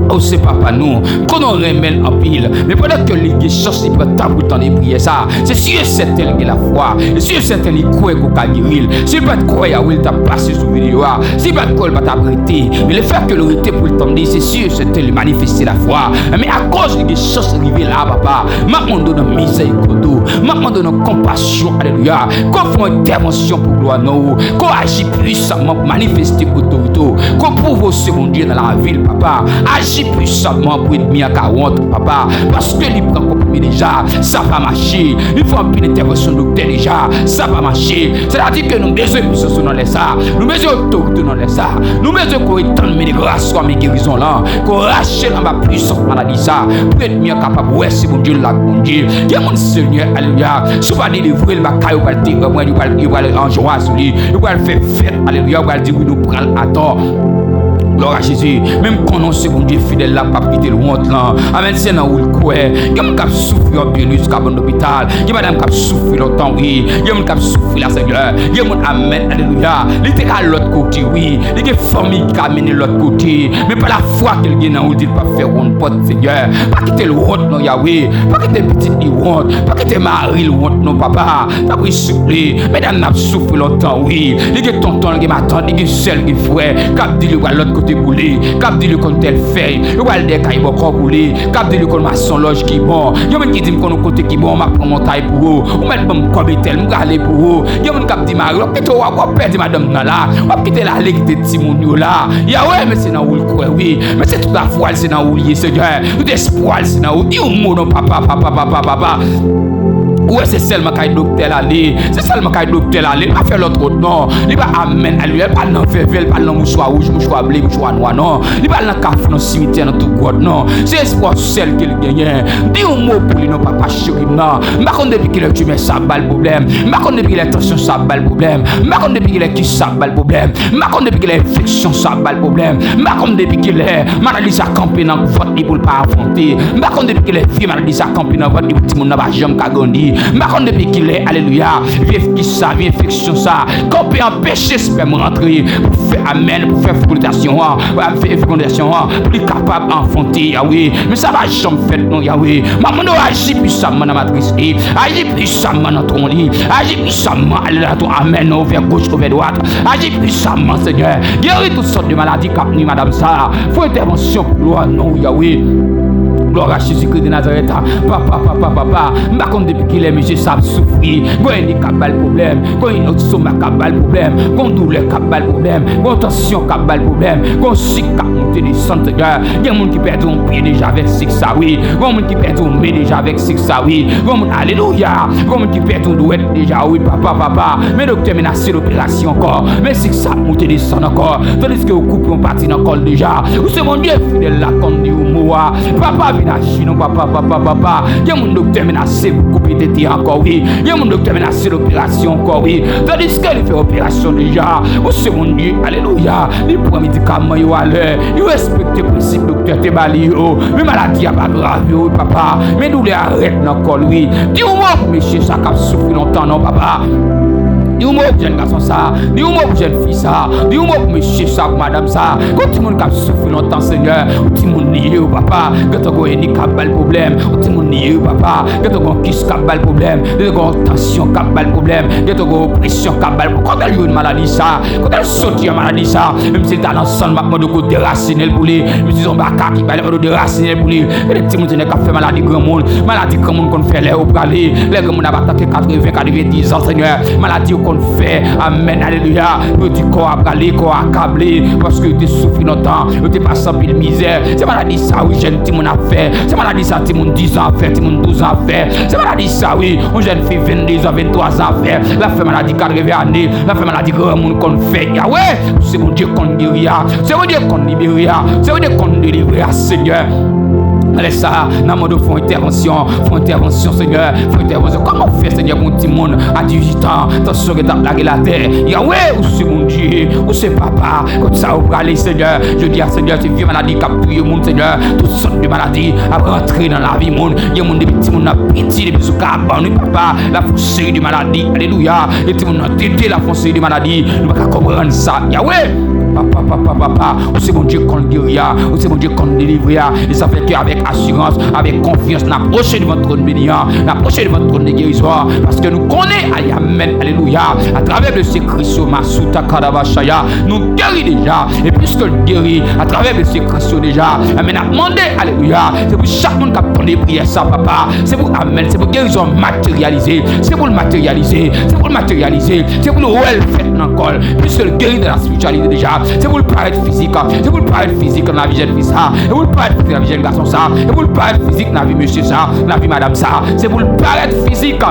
Ou se papa nou. M konnen w renmen l anpil. Men pandan ke li gen chans, li pran tan pou l tande priyè sa. Se si e sèten li gen lafwa. E si e sèten li kwè ke w ka geri l. Si l pa t kwè, Yawe, li t ap pase sou videyo a. Si l pa t kwè, li pa t ap rete. Men lefètke l rete pou l tande, se si e sèten li manifeste lafwa. Men akoz li gen chans rive la, papa, m ap mande w nan mizèrikòd ou, m ap mande w nan konpasyon, alelouya, ke w fè yon entèvansyon pou glwa non w, ke w aji pwisamman pou manifeste otorite w, ke w pwouve w se Bondye nan lavi l, papa. Aji pwisamman pou ènmi an ka wont, papa, paske li pran konprime deja, sa pa mache. Li fè anpil entèvansyon doktè deja, sa pa mache. Sètadi ke nou bezwen pwisans ou nan lè sa. Nou bezwen otorite w nan lè sa. Nou bezwen ke w etann men de gras ou a, men gerizon lan. Ke w rache l anba pwisans maladi sa. Pou ènmi an kapab wè se Bondye l la, Bondye. Gen moun, Senyè, alelouya, si w pa delivre l, bagay yo pral te, yo pral, yo pral, yo pral anjwa sou li. Yo pral fè fèt, alelouya, yo pral di wi, nou pran l atò. Glwa a Jezi. Men m konnen w se Bondye fidèl la, p ap kite l wont lan. Amèn, se nan ou l kwè. Gen moun k ap soufri yon pye nwi sou kabann lopital. Gen madanm k ap soufri lontan, wi. Gen moun k ap soufri la, Senyè. Gen moun, amèn, alelouya. Li te ka al lòt kote, wi. Li gen fanmi ki ka mennen l lòt kote. Men pa lafwa ke l gen nan ou, l di l p ap fè wonn pòt, Senyè. Pa kite l wont non, Yawe. Pa kite pitit li wont. Pa kite mari l wont non, papa. Tanpri, souple. Medam nan ap soufri lontan, wi. Li gen tonton, li gen matant, li gen sè, li gen frè k ap di l yo pral lòt kote pou li, k ap di l yo konn tèl fèy, yo pral dèyè kay bòkò pou li, k ap di l yo konn mache yon lòj ki bon. Gen moun ki di m konn yon kote ki bon, m ap pran montay pou ou. Ou mèt ban m kòb etèl, m prale pou ou. Gen moun k ap di mari, w ap kite w ap, w ap pèdi madanm nan la. W ap kite l ale kite timoun yo la. Yawe, men se nan ou l kwè, wi. Men se tout lafwa l, se nan ou l ye, Senyè. Tout espwa l, se nan ou. Di yon mo non, papa, papa, papa, papa. Ou wè, se sèlman kay doktè l ale. Se sèlman kay doktè l ale. Li pa fè lòt wout, non. Li pa, amèn, alelouya. Li pa al nan vèvè, li pa al nan mouchwa wouj, mouchwa ble, mouchwa nwa, non. Li pa al nan kafou, nan simityè, nan tou gwòt, non. Se espwa sèl ke l genyen. Di yon mo pou li, non, papa cheri m nan. M pa konn depi kilè timè sa ap ba l pwoblèm. M pa konn depi kilè tansyon sa ap ba l pwoblèm. M pa konn depi kilè kis sa ap ba l pwoblèm. M pa konn depi kilè enfeksyon sa ap ba l pwoblèm. M pa konn depi kilè maladi sa kanpe nan vant li pou l pa anfante. M pa konn depi kilè vye maladi sa kanpe nan vant li pou timoun nan pa janm ka grandi. M pa konn depi kilè, alelouya, vye kis sa, vye enfeksyon sa kanpe anpeche espèm rantre pou fè, amèn, pou fè fekondatasyon an, pou fè fekondatasyon an, pou li kapab anfante, Yawe. Men sa pa janm fèt, non, Yawe. M ap mande w aji pwisamman nan matris li, aji pwisamman nan twon li, aji pwisamman, alelouya, twon, amèn, ouvè goch, ouvè dwat, aji pwisamman, Senyè. Geri tout sòt de maladi k ap nwi madanm sa. Fè entèvansyon pou glwa non w, Yawe. Glwa a Jezikri de Nazarèt. Papa, papa, papa. M pa konn depi kilè mesye sa ap soufri. Gon ènik k ap ba l pwoblèm. Gon estomak k ap ba l pwoblèm. Gon doulè k ap ba l pwoblèm. Gon tansyon k ap ba l pwoblèm. Gon sik k ap monte desann, Senyè. Gen moun ki pèdi yon pye deja avèk sik sa, wi. Gon moun ki pèdi yon men deja avèk sik sa, wi. Gon moun, alelouya. Gon moun ki pèdi yon dwèt deja, wi, papa, papa. Men doktè menase loperasyon ankò. Men sik sa ap monte desann ankò. Tandiske ou koupe yon pati nan kò l deja. Ou se Bondye fidèl la, konn di yon mo a. Papa, vin aji non, papa, papa, papa. Gen moun doktè menase pou koupe tete ankò, wi. Gen moun doktè menase loperasyon ankò, wi. Tandiske li fè operasyon deja. Ou se Bondye, alelouya. Li pran medikaman yo alè. Li respekte prensip doktè te ba li yo. Men maladi a pa grave, wi, papa. Men doulè a rèd nan kò l, wi. Di yon mo pou mesye sa k ap soufri lontan non, papa. Di yon mo pou jèn gason sa. Di yon mo pou jèn fi sa. Di yon mo pou mesye sa, pou madanm sa. Gon timoun k ap soufri lontan, Senyè. Yon timoun li ye, wi, papa. Gentan gon ènik k ap ba l pwoblèm. Yon timoun li ye, wi, papa. Gentan gon kis k ap ba l pwoblèm. Gentan gon tansyon k ap ba l pwoblèm. Gentan gon opresyon k ap ba l pwoblèm. Kote l jwenn maladi sa? Kote l soti an maladi sa? Menm si l ta nan san l, m ap mande w pou derasinen l pou li. Menm si se yon baka ki ba l, m ap mande w derasinen l pou li. Gen de timoun, Senyè, k ap fè maladi granmoun. Maladi granmoun konn fè lè yo prale. Lè granmoun ap atake katreven, katrevendiz an, Senyè. Maladi yo konn fè, amèn, alelouya, pou yo di kò a prale, kò a akable, paske yo te soufri lontan, yo te pase anpil mizè. Se maladi sa, wi, jèn timoun ap fè. Se maladi sa, timoun diz an ap fè, timoun douz an ap fè. Se maladi sa, wi, yon jèn fi venndezan, venntwa zan ap fè. L ap fè maladi katreven ane, l ap fè maladi granmoun konn fè. Yawe, se Bondye konn geri a, se Bondye konn libere a, se Bondye konn delivre a, Senyè. Nan lè sa a, n a mande w fè yon entèvansyon, fè yon entèvansyon, Senyè, fè yon entèvansyon. Kòman w fè, Senyè, pou yon timoun a dizuit an, tansyon gentan ap lage l atè? Yawe, ou se Bondye, ou se papa. Kot sa yo prale, Senyè? Jodi a, Senyè, se vye maladi k ap touye moun, Senyè. Tout sòt de maladi ap rantre nan lavi moun. Gen moun depi timoun nan piti, depi sou kabann, wi, papa, l ap fè yon seri de maladi. Alelouya. Gen timoun nan tete, l ap fè yon seri de maladi. Nou pa ka konprann sa. Yawe, papa, papa, papa, ou se Bondye konn geri a, ou se Bondye konn delivre a. E sa fè ke avèk asirans, avèk konfyans, n apwoche devan twòn beni an, n apwoche devan twòn de gerizon an, paske nou konnen, ay, amèn, alelouya, atravè blese Kris yo, Masuta Kadabashaya, nou geri deja. E piske l geri atravè blese Kris yo deja, amèn, n ap mande, alelouya, se pou chak moun k ap tande priyè sa, papa, se pou, amèn, se pou gerizon materyalize, se pou l materyalize, se pou l materyalize, se pou l wè l fèt nan kò l, piske l geri nan la spirityalite deja. Se pou l parèt fizik, se pou l parèt fizik nan lavi jèn fi sa, se pou l parèt fizik nan lavi jèn gason sa, se pou l parèt fizik nan lavi mesye sa, nan lavi madanm sa, se pou l parèt fizik.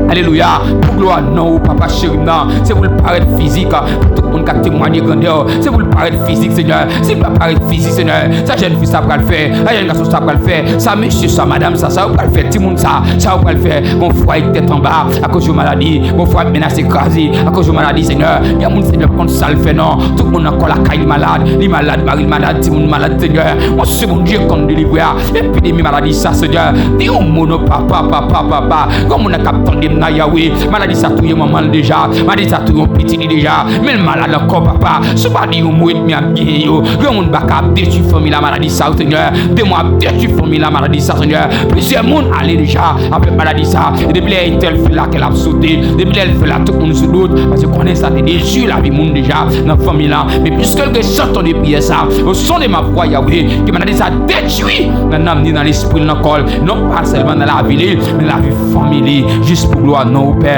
Alelouya, pou glwa non w, papa cheri m nan, se pou l parèt fizik pou tout moun k ap temwanye grandè w, se pou l parèt fizik, Senyè. Si l pa parèt fizik, Senyè, sa jèn fi sa pral fè, sa jèn gason sa pral fè, sa mesye sa, madanm sa, sa yo pral fè, timoun sa, sa yo pral fè, gon fwa ak tèt anba, akoz yon maladi, gon fwa ap menase kraze akoz yon maladi, Senyè. Gen moun, Senyè, pa konn sa l fè non. Tout moun nan kò lakay li malad, li malad, mari l malad, timoun malad, Senyè. Mwen se Bondye konn delivre a. Epidemi maladi sa, Senyè. Di yon mo non, papa, papa, papa. Gen moun nan k ap tande m nan, Yawe. Maladi sa touye manman l deja. Maladi sa touye yon pitit li deja. Men l malad ankò, papa. Si w pa di yon mo, ènmi ap genyen yo. Gen moun baka ap detwi fanmi la, maladi sa, Senyè. Demon ap detwi fanmi la, maladi sa, Senyè. Plizyè moun ale deja avèk maladi sa. E depi lè entèl fè la, kè l ap sote. Depi lè l fè la, tout moun sou dout. Paske konnen sa te detwi lavi moun deja nan fanmi la. Men piske l gen jan tande priyè sa, au son de ma voix, Yawe, ke maladi sa detwi nan nanm ni nan lespri l, nan kò l. Non pa sèlman nan lavi li, men lavi fanmi li. Jis pou glwa non w, Pè.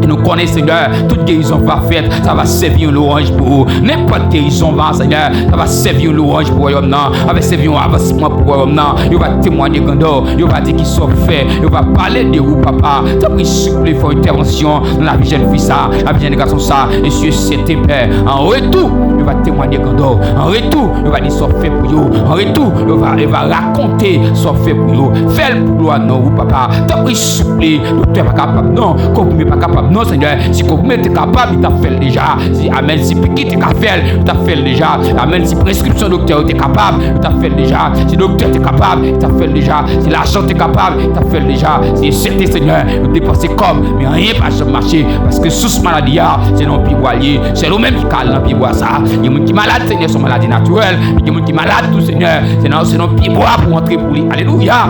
E nou konnen, Senyè, tout gerizon va fèt, sa va sèvi yon lwanj pou ou. Nenpòt gerizon va, Senyè, sa va sèvi yon lwanj pou wayòm nan, sa va sèvi yon avansman pou wayòm nan. Yo va temwanye grandè w, yo va di kisa w fè, yo va pale de ou, papa. Tanpri, souple, fè yon entèvansyon nan lavi jèn fi sa, lavi jèn gason sa, e si yo sete pè. An retou, yo va temwanye grandè w. An retou, yo va di sa w fè pou yo. An retou, yo va, yo va rakonte sa w fè pou yo. Fè l pou glwa non ou, papa. Tanpri, souple, doktè pa kapab non, konprime pa kapab non, Senyè. Si konprime te kapab, li t ap fè l deja. Si, amèn, si piki te ka fè l, li t ap fè l deja. Amèn, si preskripsyon doktè yo te kapab, li t ap fè l deja. Si doktè te kapab, li t ap fè l deja. Si lajan te kapab, li t ap fè l deja. Si esete, Senyè, yo depanse kòb, men anyen pa janm mache, paske sous maladi a, se nan pye bwa l ye. Sèl ou menm ki ka al nan pye bwa sa. Gen moun ki malad, Senyè, se yon maladi natirèl, men gen moun ki malad tou, Senyè, se nan, se nan pye bwa pou antre pou li. Alelouya!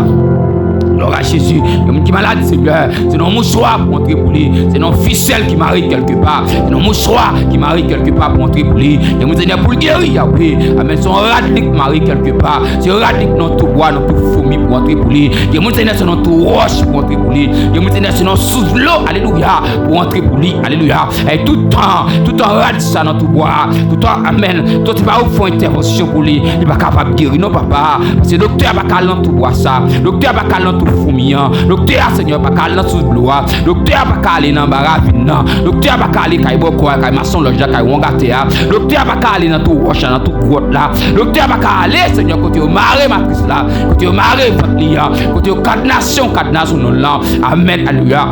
Glwa a Jezi. Gen moun ki malad, Senyè, se nan mouchwa pou antre pou li, se nan fisèl ki mare kèlke pa, se nan mouchwa ki mare kèlke pa pou antre pou li. Gen moun, Senyè, pou l geri, Yahweh. Amèn. Se yon rad li k mare kèlke pa. Se rad li k nan twou bwa, nan twou foumi pou antre pou li. Gen moun, Senyè, se nan twou wòch pou antre pou li. Gen moun, Senyè, se nan sous dlo, alelouya, pou antre pou li, alelouya. E toutan, toutan rad sa nan twou bwa, toutan, amèn, toutan se pa ou k fè yon entèvansyon pou li, li pa kapab geri non, papa. Paske doktè a pa ka al nan twou bwa sa. Doktè a pa ka al nan twou foumi an. Doktè a, Senyè, pa ka al nan sous dlo a. Doktè a pa ka ale nan anba ravin nan. Doktè a pa ka ale kay bòkò a, kay masonlòj la, kay wongatè a. Doktè a pa ka ale nan twou wòch la, nan twou gwòt la. Doktè a pa ka ale, Senyè, kote yo mare matris la, kote yo mare vant li an, kote yo kadnase yon kadna sou non l lan. Amèn, alelouya.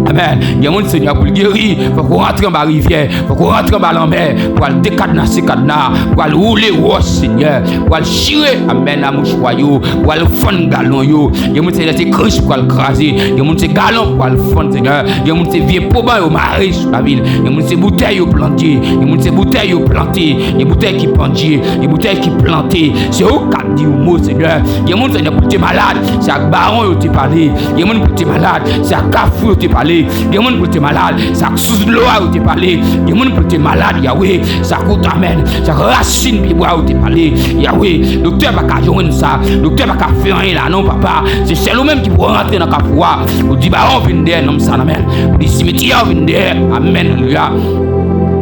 Amèn. Gen moun, Senyè, pou l geri, fòk ou rantre anba rivyè, fòk ou rantre anba lanmè, pou al dekadnase kadna, pou al woule wòch, Senyè, pou al chire, amèn, a mouchwa yo, pou al fann galon yo. Gen moun, Senyè, se krich pou al kraze. Gen moun, se galon pou al fann, Senyè. Gen moun, se vye poban yo mare sou lavi l. Gen moun, se boutèy yo plante. Gen moun, se boutèy yo plante. Gen boutèy ki pandye. Gen boutèy ki plante. Se ou k ap di yon mo, Senyè. Gen moun, Senyè, pou l te malad, se ak bawon yo te pale. Gen moun pou l te malad, se ak kafou yo te pale. Gen moun pou l te malad, se ak sous dlo a yo te pale. Gen moun pou l te malad, Yahweh, se ak wout, amèn, se ak rasin pye bwa yo te pale. Yahweh, doktè pa ka jwenn sa. Doktè pa ka fè anyen la non, papa. Se sèl ou menm ki pou rantre nan kafou a. Ou di bawon vin dèyè nonm sa nan men l. Ou di simityè vin dèyè. Amèn, alelouya.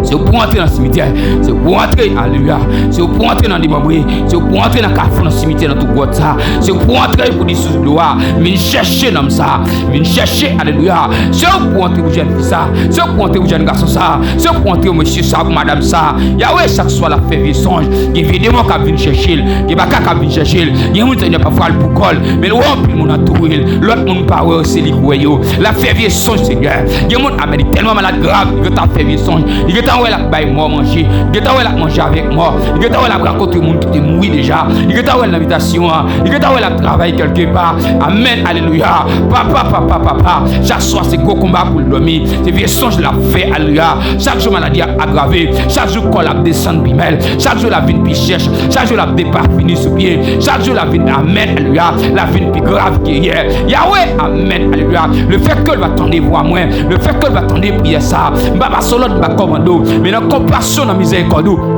Se ou pou antre nan simityè. Se ou pou antre, alelouya. Se ou pou antre nan demanbre. Se ou pou antre nan kafou, nan simityè, nan twou gwòt sa. Se ou pou antre pou di sous dlo a. Vin chèche nonm sa. Vin chèche, alelouya. Se ou pou antre pou jèn fi sa. Se ou pou antre pou jèn gason sa. Se ou pou antre pou mesye sa, pou madanm sa. Yahweh, chak swa l ap fè vye sonj. Gen vye demon k ap vin chèche l. Gen baka k ap vin chèche l. Gen moun, Senyè, pafwa l pou kò l. Men l wè anpil moun antoure l. Lòt moun pa wè yo, se li k wè yo. L ap fè vye sonj, Senyè. Gen moun, amèn, li tèlman malad grav, li gentan ap fè vye sonj. Li gentan wè l ap bay mò manje. Li gentan wè l ap manje avèk mò. Li gentan wè l ap rakontre moun ki te mouri deja. Li gentan wè l nan bitasyon an. Li gentan wè l ap travay kèlke pa. Amèn, alelouya. Papa, papa, papa. Chak swa, se gwo konba pou l dòmi. Se vye sonj l ap fè, alelouya. Chak jou, maladi ap agrave. Chak jou, kò l ap desann pi mal. Chak jou, l ap vin pi chèch. Chak jou, l ap depafini sou pye. Chak jou, l ap vin, amèn, alelouya. L ap vin pi grav ke yè. Yahweh, amèn, alelouya. Lefètke l va tande vwa mwen, lefètke l va tande priyè sa, m pa pase w lòd, m pa kòmande w, men nan konpasyon, nan mizèrikòd ou.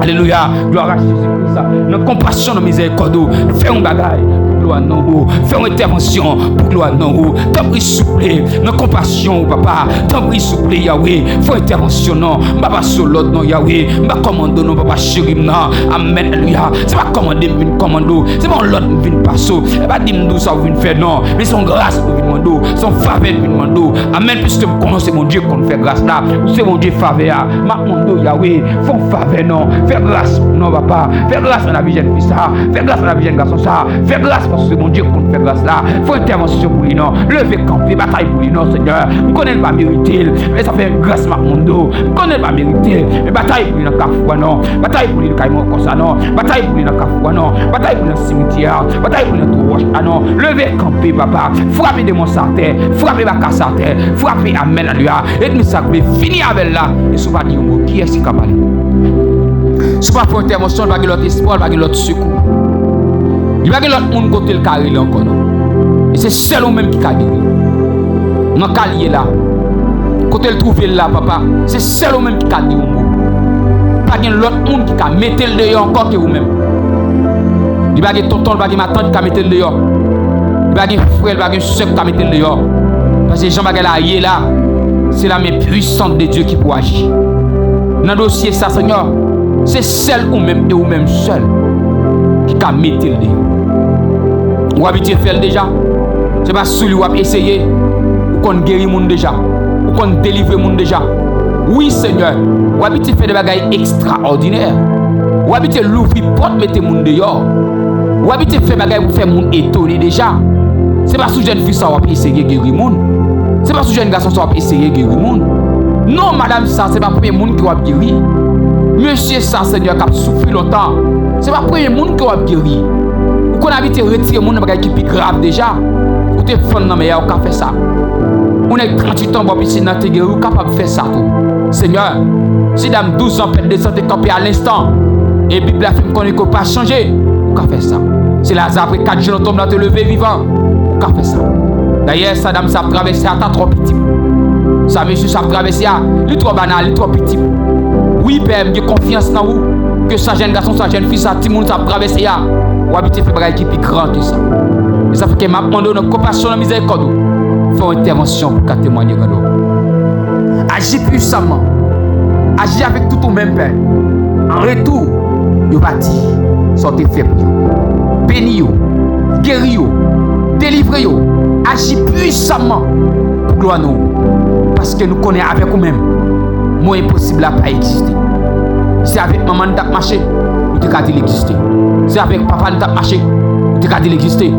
Alelouya. Glwa a Jezi Kris. Nan konpasyon, nan mizèrikòd ou, fè yon bagay pou glwa non ou. Fè yon entèvansyon pou glwa non ou. Tanpri, souple, nan konpasyon ou, papa. Tanpri, souple, Yahweh, fè yon entèvansyon non. M pa pase w lòd non, Yahweh. M pa kòmande w non, papa cheri m nan. Amèn, alelouya. Se pa kòmande m vin kòmande w. Se pa yon lòd m vin pase w. E pa di m di w sa w vin fè non. Men se yon gras m vin mande w. Se yon favè m vin mande w. Amèn. Piske m konnen w se Bondye k konn fè gras la. Ou se Bondye favè a. M ap mande w, Yahweh, fè yon favè non. Fè gras non, papa. Fè gras nan lavi jèn fi sa. Fè gras nan lavi jèn gason sa. Fè gras paske se Bondye k konn fè gras la. Fè entèvansyon pou li non. Leve kanpe, batay pou li non, Senyè. M konnen l pa merite l. Men sa fè gras m ap mande w. M konnen l pa merite l. Men batay pou li nan kafou a non. Batay pou li nan kay mò konsa non. Batay pou li nan kafou a non. Batay pou li nan simityè a. Batay pou li nan twou wòch la non. Leve kanpe, papa. Frape demon sa atè. Frape baka sa atè. Frape, amèn, alelouya. Ènmi sa k vle fini avè l la. E si w pa di yon mo, kiyès ki ka pale? Si w pa fè entèvansyon, li pa gen lòt espwa, li pa gen lòt sekou. Li pa gen lòt moun kote l ka rele ankò non. E se sèl ou menm ki ka geri. Nan ka l ye la, kote l twouve l la, papa, se sèl ou menm ki ka di yon mo. Pa gen lòt moun ki ka mete l deyò ankò ke ou menm. Li pa gen tonton, li pa gen matant ki ka mete l deyò. Li pa gen frè, li pa gen sè ki ka mete l deyò. Paske jan bagay la ye la, Se la men pwisant de Dye ki pou aji. Nan dosye sa, Senyè, se sèl ou menm e ou menm sèl ki ka mete l deyò. Ou abitye fè l deja. Se pa sou li w ap eseye. Ou konn geri moun deja. Ou konn delivre moun deja. Wi, Senyè, ou abitye fè de bagay ekstraòdinè. Ou abitye louvri pòt mete moun deyò. Ou abitye fè bagay pou fè moun etone deja. Se pa sou jèn fi sa w ap eseye geri moun. Se pa sou jèn gason sa w ap eseye geri moun. Non, madanm sa, se pa premye moun ke w ap geri. Mesye sa, Senyè, k ap soufri lontan, se pa premye moun ke w ap geri. Ou konn abitye retire moun nan bagay ki pi grav deja. Ou te fann nan mè a, ou ka fè sa. Ou nèg tranntuit an bò pisin nan te geri, ou kapab fè sa tou. Senyè, si dam douz an pèt de sante kanpe a lenstan, e Bib la fè m konnen ke w pa chanje, ou ka fè sa. Si Laza apre kat jou nan tonm nan te leve vivan, ou ka fè sa. Dayè, sa dam sa ap travèse a ta twò piti pou ou. Sa mesye sa ap travèse a, li twò banal, li twò piti pou ou. Wi, Pè, m gen konfyans nan ou, ke sa jèn gason, sa jèn fi, sa timoun sa ap travèse a, ou abitye fè bagay ki pi gran ke sa. E sa fè ke m ap mande w nan konpasyon, nan mizèrikòd ou, fè yon entèvansyon pou ka temwaye grandè w. Aji pwisamman. Aji avèk tout ou menm, Pè. An retou, yo va di sa w te fè pou yo. Beni yo, geri yo, delivre yo, aji pwisamman pou glwa non ou. Paske nou konnen avèk ou menm, mo enposib la pa egziste. Si avèk manman n t ap mache, nou te ka di l egziste. Si avèk papa n t ap mache, nou te ka di l egziste.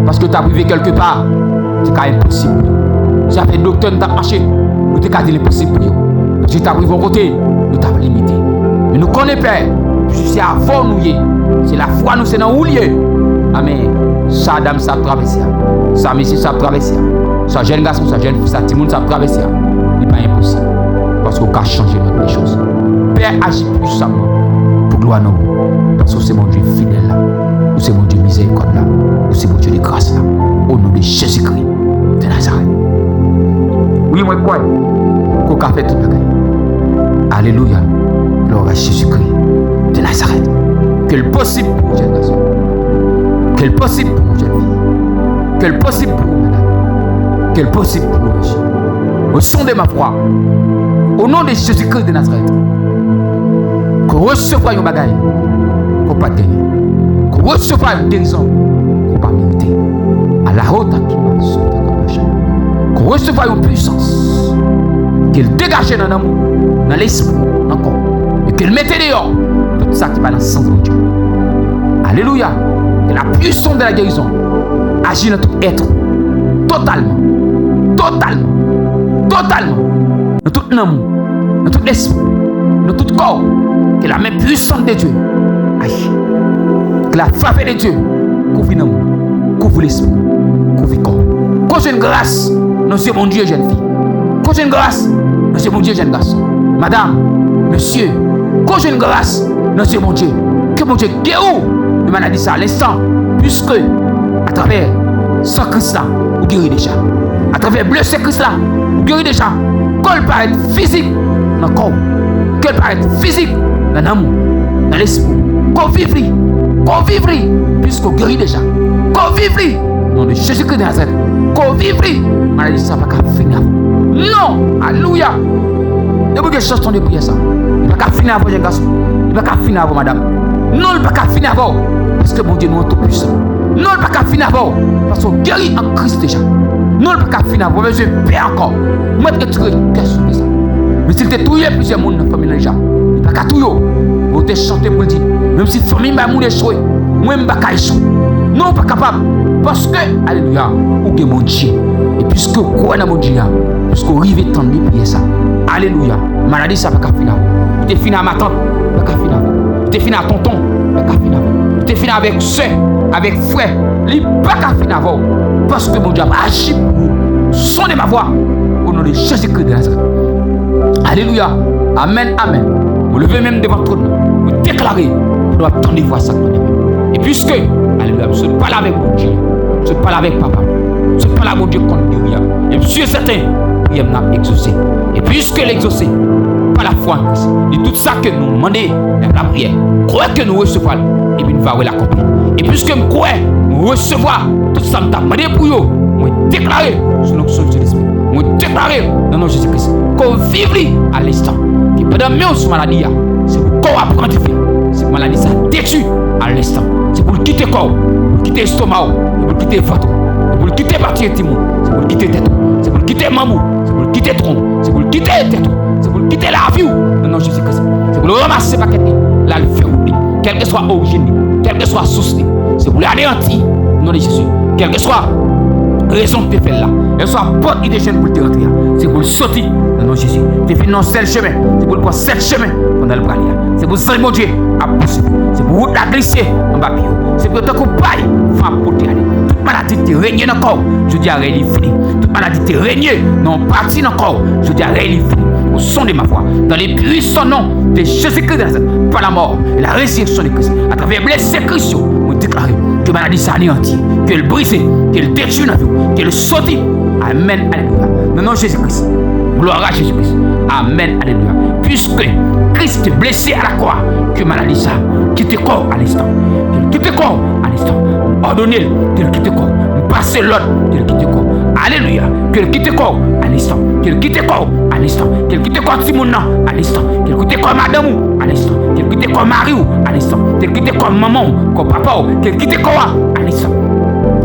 Paske yo t ap rive kèlkepa, li te ka enposib pou yo. Si avèk doktè n t ap mache, nou te ka di l enposib pou yo. Paske yo t ap rive yon kote, nou t ap limite. Men nou konnen, Pè, piske se avè w nou ye, se lafwa nou, se nan ou l ye. Amèn. Sa dam sa ap travèse a, sa mesye sa ap travèse a, sa jèn gason, sa jèn fi, sa timoun sa ap travèse a, li pa enposib. Paske w ka chanje lòt de choz. Pè, aji pwisamman pou glwa non ou. Paske w se Bondye fidèl la. Ou se Bondye mizèrikòd la. Ou se Bondye de gras la. O non de Jezikri de Nazarèt. Wi, mwen kwè ke w ka fè tout bagay. Alelouya. Glwa a Jezikri de Nazarèt. Ke l posib pou ou, jèn gason. Ke l posib pou ou, jèn fi. Ke l posib pou ou, madanm. Ke l posib pou ou, mesye. Au son de ma voix, au nom de Jésus-Christ de Nazareth, ke w resevwa yon bagay ke w pa t genyen, ke w resevwa yon gerizon ke w pa merite. Alahota ki pa sota ka mache. Ke w resevwa yon pwisans, ke l degaje nan nanm ou, nan lespri w, nan kò w, e ke l mete deyò tout sa ki pa nan sans Bondye. Alelouya. Que la puissance de la guérison aji nan tout èt ou. Totalman. Totalman. Totalman. Nan tout nanm ou. Nan tout lespri ou. Nan tout kò ou. Que la main puissante de Dieu aji. Que la faveur de Dieu kouvri nanm ou. Kouvri lespri ou. Kouvri kò ou. Ke w jwenn gras nan zye Bondye, jèn fi. Ke w jwenn gras nan zye Bondye, jèn gason. Madanm, mesye, ke w jwenn gras nan zye Bondye. Ke Bondye geri w de maladi sa a lenstan, piske atravè san Kris la, ou geri deja. Atravè blese Kris la, ou geri deja. Ke l parèt fizik nan kò w. Ke l parèt fizik nan nanm ou, nan lespri w. Ke w viv li. Ke w viv li, piske w geri deja. Ke w viv li. Non de Jezikri de Nazarèt, ke w viv li. Maladi sa pa ka fini avè w. Non! Alelouya! Depi w gen chans tande priyè sa, li pa ka fini avè w, jèn gason. Li pa ka fini avè w, madanm. Non, li pa ka fini avè w. Paske Bondye nou an toupwisan. Non, li pa ka fini avè w. Paske w geri an Kris deja. Non, li pa ka fini avè w. Ou pa bezwen pè ankò. Mwen retire kè sou pye sa. Men si l te touye plizyè moun nan fanmi l lan deja, li pa ka touye w. Men w te chante pou l di, menm si fanmi m bay moun echwe, mwen m pa ka echwe. Non, ou pa kapab. Paske, alelouya, ou gen Bondye. E piske w kwè nan Bondye a, piske w rive tann li priyè sa, alelouya, maladi sa pa ka fini avè w. Li te fini a matant, li pa ka fini avè w. Li te fini a tonton, li pa ka fini avè w. Li te fini avèk sè, avèk frè, li pa ka fini avè w. Paske Bondye ap aji pou ou. Sonde ma vwa, o non de Jezikri de Nazarèt. Alelouya. Amèn, amèn. Mwen leve men m devan twòn nan. Mwen deklare, nou ap tande vwa sa k mande menm. E piske, alelouya, m sot pale avèk Bondye. M sot pale avèk Papa m. M sot pale ak Bondye k konn geri a. E m si e sèten, priyè m nan ap egzose. E piske l egzose, pa lafwa an Kris, li tout sa ke nou mande nan lapriyè, kwè ke nou resevwa l, epi n va wè l akonpli. E piske m kwè, m resevwa tout sa m t ap mande pou yo, mwen deklare, sou lonksyon Sentespri, Mwen deklare nan non Jezi Kris ke w viv li alenstan. Ke pandan men w sou maladi a, se pou kò w ap pran dife. Se pou maladi sa detwi alenstan. Se pou l kite kò w, pou l kite estoma w, se pou l kite vant ou, se pou l kite pati entim ou, se pou l kite tèt ou, se pou l kite manm ou, se pou l kite tronk ou, se pou l kite tèt ou, se pou l kite lavi w nan non Jezi Kris. Se pou l ranmase pakèt li, l al fè wout li. Kèlkeswa orijin li, kèlkeswa sous li, se pou l aneyanti nan non de Jezi. Kèlkeswa rezon ki te fè l la, kèlkeswa pòt li te jwenn pou l te rantre a, se pou l soti nan non Jezi. Te vin nan yon sèl chemen, se pou l pran sèt chemen pandan l prale a. Se pou zanj Bondye ap pouswiv. Se pou wout la glise anba pye yo. Se pou yo tankou pay van ap pote ale. Tout maladi ki te renye nan kò w, jodi a rèy li fini. Tout maladi ki te renye nan yon pati nan kò w, jodi a rèy li fini. Au son de ma voix, dans le puissant nom de Jésus-Christ de Nazareth, par la mort et la résurrection de Christ, atravè blese Kris yo, mwen deklare ke maladi sa aneyanti, ke l brize, ke l detwi nan vi w, ke l soti. Amèn, alelouya. Nan non Jezi Kris. Glwa a Jezi Kris. Amèn, alelouya. Puiske Kris te blese a la kwa, ke maladi sa kite kò w alenstan. Ke l kite kò w alenstan. M òdone l, ke l kite kò w. M pase lòd, ke l kite kò w. Alelouya. Ke l kite kò w alenstan. Ke l kite kò w alenstan. Ke l kite kò timoun nan alenstan. Ke l kite kò madanm ou alenstan. Ke l kite kò mari w alenstan. Ke l kite kò manman w, kò papa w. Ke l kite kò a alenstan.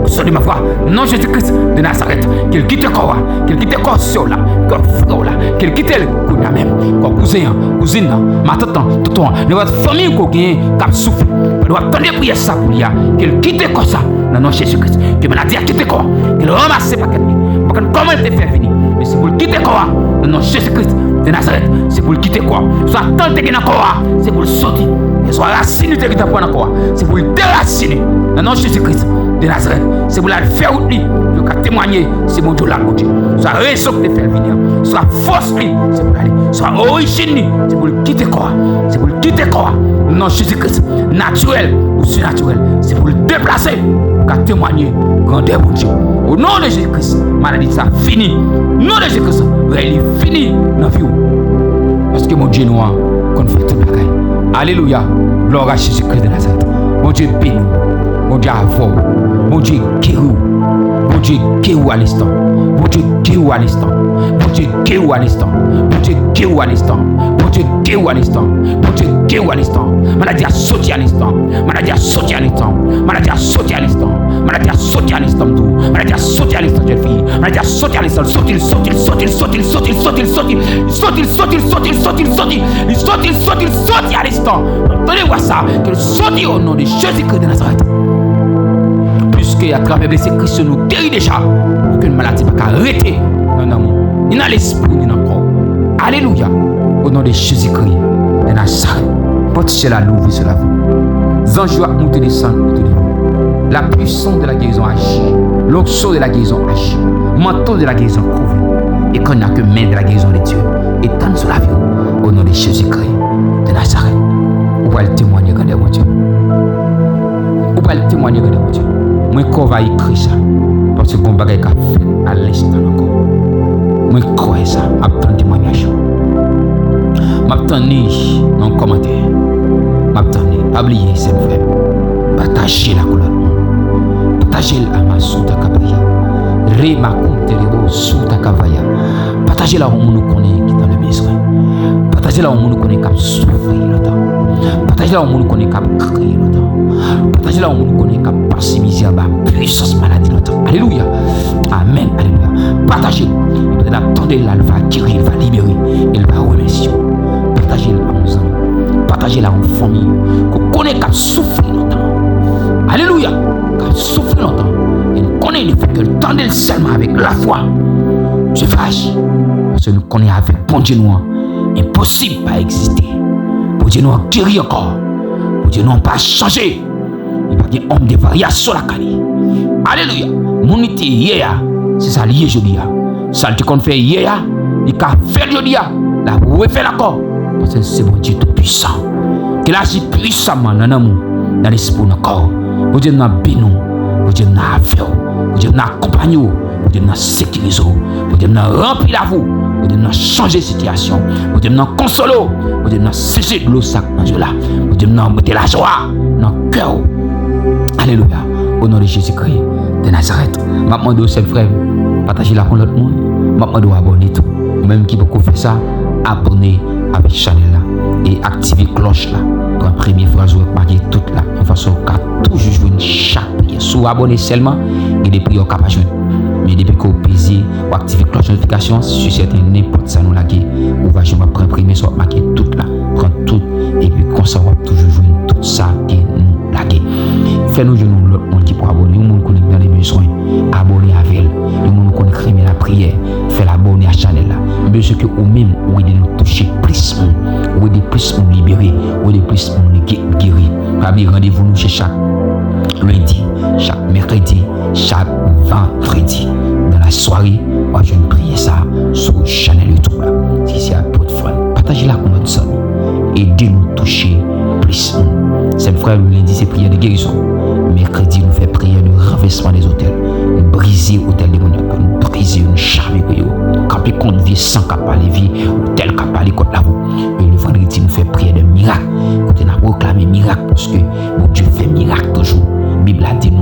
Au son de ma voix, non Jezi Kris de Nazarèt, ke l kite kò a, ke l kite kò sè w la, kò frè w la, ke l kite l kounye a menm. Kò kouzen an, kouzin nan, matant lan, tonton an, nenpòt fanmi w ke w genyen k ap soufri. Pandan w ap tande priyè sa pou li a, ke l kite kò sa nan non Jezi Kris. Ke maladi a kite kò a, ke l ranmase pakèt li. M pa konn kòman l te fè vini, men se pou l kite kò a nan non Jezi Kris de Nazarèt. Se pou l kite kò a. Swa tan l te gen nan kò a, se pou l soti. Swa rasin li te gentan pran nan kò a, se pou l derasine nan non Jezi Kris de Nazarèt. Se pou l al fè wout li, pou yo ka temwanye se Bondye w la, Bondye. Swa rezon ki te fè l vini an, swa fòs li, se pou l ale. Swa orijin li, se pou l kite kò a. Se pou l kite kò a. Nan Jezi Kris, natirèl ou sinatirèl, se pou l deplase pou ka temwanye grandè Bondye. Au nom de Jésus-Christ, maladi sa fini. Non de Jezi Kris, rèy li fini nan vi w. Paske Bondye nou an konn fè tout bagay. Alelouya. Glwa a Jezi Kris de Nazarèt. Bondye beni w. Bondye avè w. Bondye geri w. Bondye geri w alenstan. Bondye geri w alenstan. Bondye geri w alenstan. Bondye geri w alenstan. Bondye geri w alenstan. Bondye geri w alenstan. Maladi a soti alenstan. Maladi a soti alenstan. Maladi a soti alenstan. Maladi a soti alenstan, m di w. Maladi a soti alenstan, jèn fi. Maladi a soti alenstan. Soti, soti, soti, soti, soti, soti, soti, soti, soti, soti, soti, soti, soti, soti, soti, soti, soti alenstan. Tande vwa sa, ke l soti o non de Jezi Kris de Nazarèt. Piske atravè blese Kris yo nou geri deja, okenn maladi pa ka rete nan nanm ou, ni nan lespri ou, ni nan kò w. Alelouya. O non de Jezi Kris de Nazarèt. Pòt syèl la louvri sou lavi w. Zanj yo ap monte desann otou de ou. La puissance de la guérison agit. L'onction de la guérison agit. Manteau de la guérison couvre. Et qu'on a que main de la guérison de Dieu. Étend sur la vie. Au nom de Jésus-Christ de Nazareth. Ou pral temwanye grandè Bondye. Ou pral temwanye grandè Bondye. Mwen kwè w va ekri sa. Paske gon bagay k ap fèt alenstan ankò. Mwen kwè sa. M ap tann temwanyaj ou. M ap tann li nan kòmantè. M ap tann li. Pa bliye, sè m, frè m. Pataje l ak lòt moun. Pataje l a Masuta Kabaya. Rema Kuntelebo Suta Kabaya. Pataje l a yon moun ou konnen ki nan le bezwen. Pataje l a yon moun ou konnen k ap soufri lontan. Pataje l a yon moun ou konnen k ap kriye lontan. Pataje l a yon moun ou konnen k ap pase mizè anba pwisans maladi lontan. Alelouya. Amèn. Alelouya. Pataje l. Epi lè l ap tande l la, l va geri, l va libere, e l va remèsye w. Pataje l a yon zanmi. Pataje l a yon fanmi ke w konnen k ap soufri lontan. Alelouya. K ap soufri lontan. E nou konnen lefètke l tande l sèlman avèk lafwa, Dye va aji. Paske nou konnen avèk Bondye nou an, enposib pa egziste. Bondye nou an geri ankò. Bondye nou an pa chanje. Li pa gen ombre de varyasyon lakay li. Alelouya. Moun li te ye a, se sa li ye jodi a. Sa l te konn fè yè a, li ka fè l jodi a, l ap refè l ankò. Paske l se Bondye Toupisan. Ke l aji pwisaman nan nanm ou, nan lespri w, nan kò w. Bondye m nan beni w. Bondye m nan avè w. Bondye m nan akonpanye w. Bondye m nan sekirize w. Bondye m nan ranpli lavi w. Bondye m nan chanje sitiyasyon w. Bondye m nan konsole w. Bondye m nan seche dlo sa k nan je w la. Bondye m nan mete lajwa nan kè w. Alelouya. O non de Jezi Kri de Nazarèt. M ap mande w, sè m, frè m, pataje l ak yon lòt moun. M ap mande w abòne tou. Ou menm ki poko fè sa, abòne avèk chanèl la e aktive klòch la. Pran premye fraz ou wè k make tout la, yon fason w ka toujou jwenn chak priyè. Si w abòne sèlman, gen de priyè w ka pa jwenn. Men depi ke w peze, w aktive klòch notifikasyon, si sèten nenpòt sa nou lage, ou va jwenn, w ap pran premye sa w ap make tout la. Pran tout, epi konsa w ap toujou jwenn tout sa ke nou lage. Fè nou jwenn yon lòt moun ki pou abòne. Yon moun konnen ki nan bezwen, abòne avè l. Yon moun konnen k renmen lapriyè, fè l abòne a chanèl la. M bezwen ke ou menm, ou ede nou touche plis moun. Ou ede plis moun libere. Ou ede plis moun ge- geri. Pa bliye randevou nou se chak lendi, chak mèkredi, chak vandredi. Nan lasware, w ap jwenn priyè sa sou chanèl YouTube la. Si se apot Fran, pataje l ak yon lòt zanmi. Ede nou touche plis moun. Sèm frè, lendi se priyè de gerizon. Mèkredi, nou fè priyè de ranvèsman de zotèl. Nou brize otèl demonik yo. Nou brize yo, nou chapikwe yo. Kanpe kont vye san k ap pale, vye otèl k ap pale kòt lavi w. E le vandredi, nou fè priyè de mirak. Kote n ap reklame mirak, paske Bondye fè mirak toujou. Bib la di